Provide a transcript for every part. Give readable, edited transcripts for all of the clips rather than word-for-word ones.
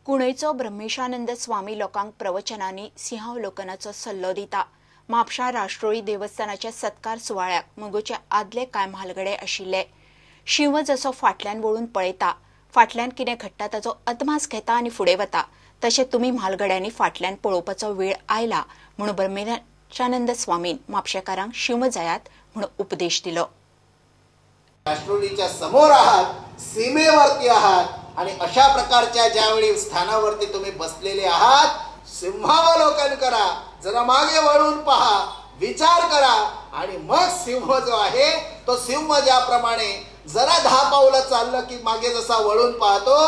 कुणयचो ब्रह्मेशानंद स्वामी लोकांक प्रवचनांनी सिंहावलोकनाचो सल्लो दिता. म्हापशा राष्ट्रोळी देवस्थानाच्या सत्कार सुवाळ्याक मगोचे आदले कांय म्हालगडे आशिल्ले. शिंव जसो फाटल्यान वळून पळयता, फाटल्यान कितें घडटा ताचो अदमास घेता आनी फुडें वता, तशें तुमी म्हालगड्यांनी फाटल्यान पळोवपाचो वेळ आयला म्हूण ब्रह्मेशानंद स्वामीन म्हापशेकारांक शिंव जायात म्हूण उपदेश दिलो. राष्ट्रोळीच्या समोर आहात, सीमेवरती आहात आणि अशा प्रकारच्या ज्यावेळी स्थानावरती तुम्ही बसलेले आहात, सिंहावलोकन करा, जरा मागे वळून पहा, विचार करा आणि मग सिंह जो आहे तो सिंह ज्याप्रमाणे जरा 10 पावलं चाललं की मागे जसा वळून पाहतो,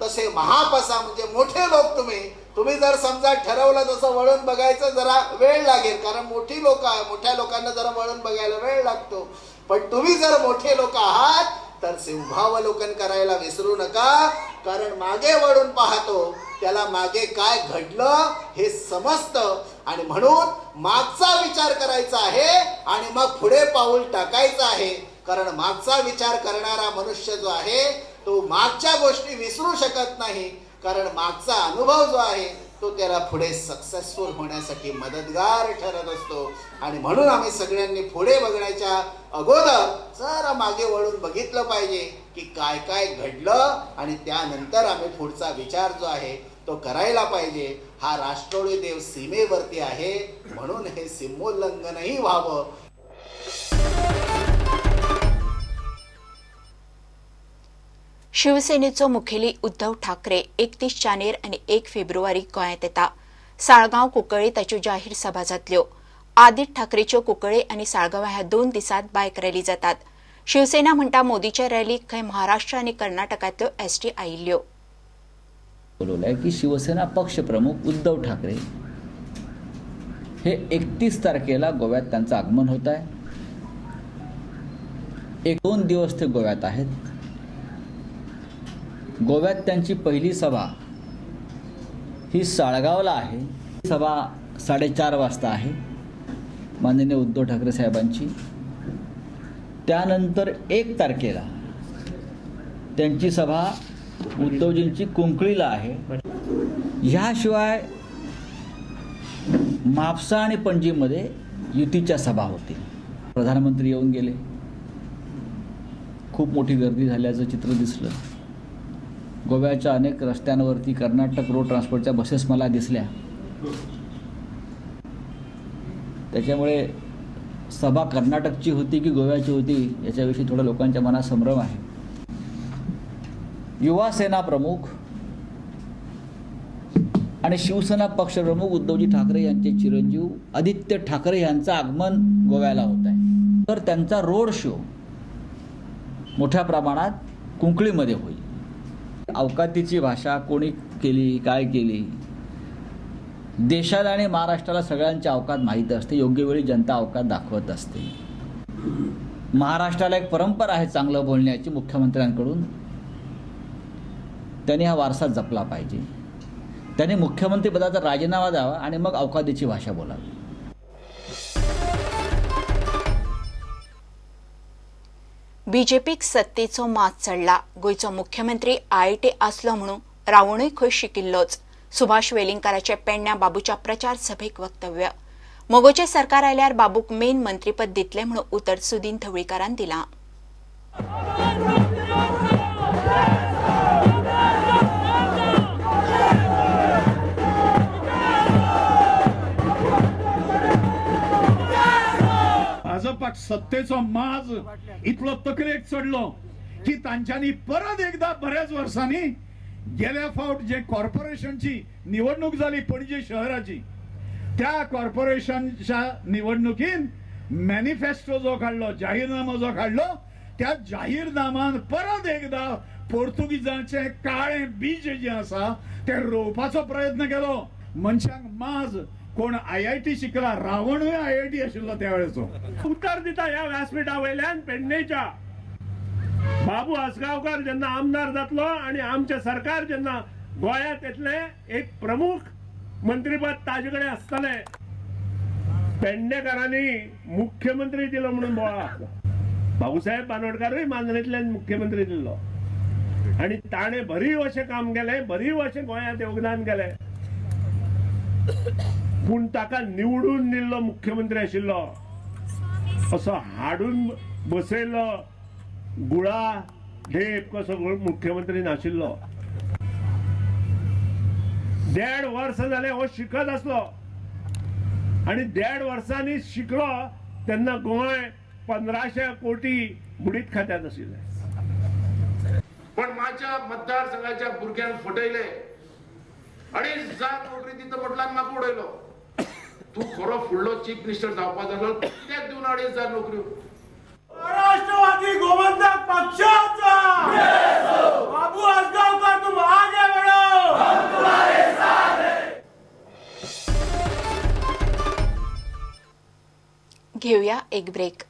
तसे महापसा म्हणजे मोठे लोक तुम्ही तुम्ही जर समजा ठरवलं तसं वळून बघायचं जरा वेळ लागेल, कारण मोठी लोक आहे, मोठ्या लोकांना जरा वळून बघायला वेळ लागतो. पण तुम्ही जर मोठे लोक आहात तर सिंहावलोकन करायला विसरू नका, कारण मागे वळून पाहतो त्याला मागे काय घडलं हे समजतं आणि म्हणून मागचा विचार करायचा आहे आणि मग पुढे पाऊल टाकायचं आहे. कारण मागचा विचार करणारा मनुष्य जो आहे तो मागच्या गोष्टी विसरू शकत नाही, कारण मागचा अनुभव जो आहे तो त्याला पुढे सक्सेसफुल होण्यासाठी मदतगार ठरत असतो. आणि म्हणून आम्ही सगळ्यांनी पुढे बघण्याच्या अगोदर जरा मागे वळून बघितलं पाहिजे की काय काय घडलं आणि त्यानंतर आम्ही पुढचा विचार जो आहे तो करायला पाहिजे. हा राष्ट्रोळी देव सीमेवरती आहे म्हणून हे सीमोल्लंघनही व्हावं. शिवसेनेचो मुखेली उद्धव ठाकरे 31 जानेर आनी 1 फेब्रुवारी गोंयांत येता. साळगांव कुंकळ्ळी ताच्यो जाहीर सभा जातल्यो. आदित्य ठाकरेच्यो कुंकळ्ळी आनी साळगांव ह्या 2 दिसांत बायक रॅली जातात. शिवसेना म्हणटा मोदीच्या रॅलीक खंय महाराष्ट्र आनी कर्नाटकांतल्यो एसटी आयिल्ल्यो. बोलवलंय की शिवसेना पक्षप्रमुख उद्धव ठाकरे हे 31 तारखेला गोव्यात त्यांचं आगमन होत आहे. 1-2 दिवस ते गोव्यात आहेत. गोव्यात त्यांची पहिली सभा ही साळगावला आहे. सभा 4:30 वाजता आहे माननीय उद्धव ठाकरे साहेबांची. त्यानंतर 1 तारखेला त्यांची सभा उद्धवजींची कुंकळीला आहे. ह्याशिवाय म्हापसा आणि पणजीमध्ये युतीच्या सभा होतील. प्रधानमंत्री येऊन गेले, खूप मोठी गर्दी झाल्याचं चित्र दिसलं. गोव्याच्या अनेक रस्त्यांवरती कर्नाटक रोड ट्रान्सपोर्टच्या बसेस मला दिसल्या. त्याच्यामुळे सभा कर्नाटकची होती की गोव्याची होती याच्याविषयी थोडं लोकांच्या मनात संभ्रम आहे. युवा सेना प्रमुख आणि शिवसेना पक्षप्रमुख उद्धवजी ठाकरे यांचे चिरंजीव आदित्य ठाकरे यांचं आगमन गोव्याला होत आहे. तर त्यांचा रोड शो मोठ्या प्रमाणात कुंकळीमध्ये होईल. अवकातीची भाषा कोणी केली, काय केली, देशाला आणि महाराष्ट्राला सगळ्यांची अवकात माहीत असते. योग्य वेळी जनता अवकात दाखवत असते. महाराष्ट्राला एक परंपरा आहे चांगलं बोलण्याची मुख्यमंत्र्यांकडून. त्यांनी हा वारसा जपला पाहिजे. त्यांनी मुख्यमंत्रीपदाचा राजीनामा द्यावा आणि मग अवकातीची भाषा बोलावी. बीजेपीक सत्तेचो मात चडला. गोंयचो मुख्यमंत्री आयआयटी आसलो म्हणून रावणूय खंय शिकिल्लोच. सुभाष वेलिंगकाराचे पेडण्या बाबूच्या प्रचार सभेक वक्तव्य. मगोचे सरकार आयल्यार बाबूक मेन मंत्रीपद दितले म्हणून उतर सुदीन ढवळीकारान दिलां. भाजपाक सत्तेचो माज इतलो तकलेक चडलो की तांच्यांनी परत एकदा बऱ्याच वर्सांनी गेल्या फावट जे कॉर्पोरेशनची निवडणूक जाली पणजी शहराची, त्या कॉर्पोरेशनच्या निवडणुकीन मॅनिफेस्टो जो काडलो, जाहीरनामो जो काडलो, त्या जाहीरनामान परत एकदा पोर्तुगीजांचे काळे बीज जे आसा ते रोवपाचो प्रयत्न केलो. मनशांक माज कोण आयआयटी शिकला, रावणूय आयआयटी आशिल्लो त्या वेळेचो. उत्तर दिता ह्या व्यासपीठा वयल्यान पेडणेच्या बाबू आसगांवकार जेन्ना आमदार जातलो आनी आमचें सरकार जेन्ना गोंयांत येतलें, एक प्रमुख मंत्रीपद ताजे कडेन आसतलें. पेडणेकारांनी मुख्यमंत्री दिलो म्हणून बोवाळ. बाबूसाहेब बानोडकारूय मांद्रेंतल्यान मुख्यमंत्री दिल्लो आनी ताणें भरीव अशें काम केलें, भरीव अशें गोंयांत योगदान केलें, पूण ताका निवडून दिल्लो मुख्यमंत्री आशिल्लो, असो हाडून बसयल्लो गुळा ढेप कसो मुख्यमंत्री नाशिल्लो. 1.5 वर्स जालें हो शिकत आसलो आनी 1.5 वर्सांनी शिकलो तेन्ना गोंय 1500 कोटी बुडीत खात्यात आशिल्लें. पण माझ्या मतदारसंघाच्या भुरग्यांक फटयले, 2500 नोकरी दिता म्हटल्यार म्हाका उडयलो. तूं खरो फुडलो चीफ मिनिस्टर जावपा जालो कित्याक दिवन 2500 नोकऱ्यो? राष्ट्रवादी गोमंतक पक्षाचा बाबू आजगावकर, तुम आगे बढ़ो. घेऊया एक ब्रेक.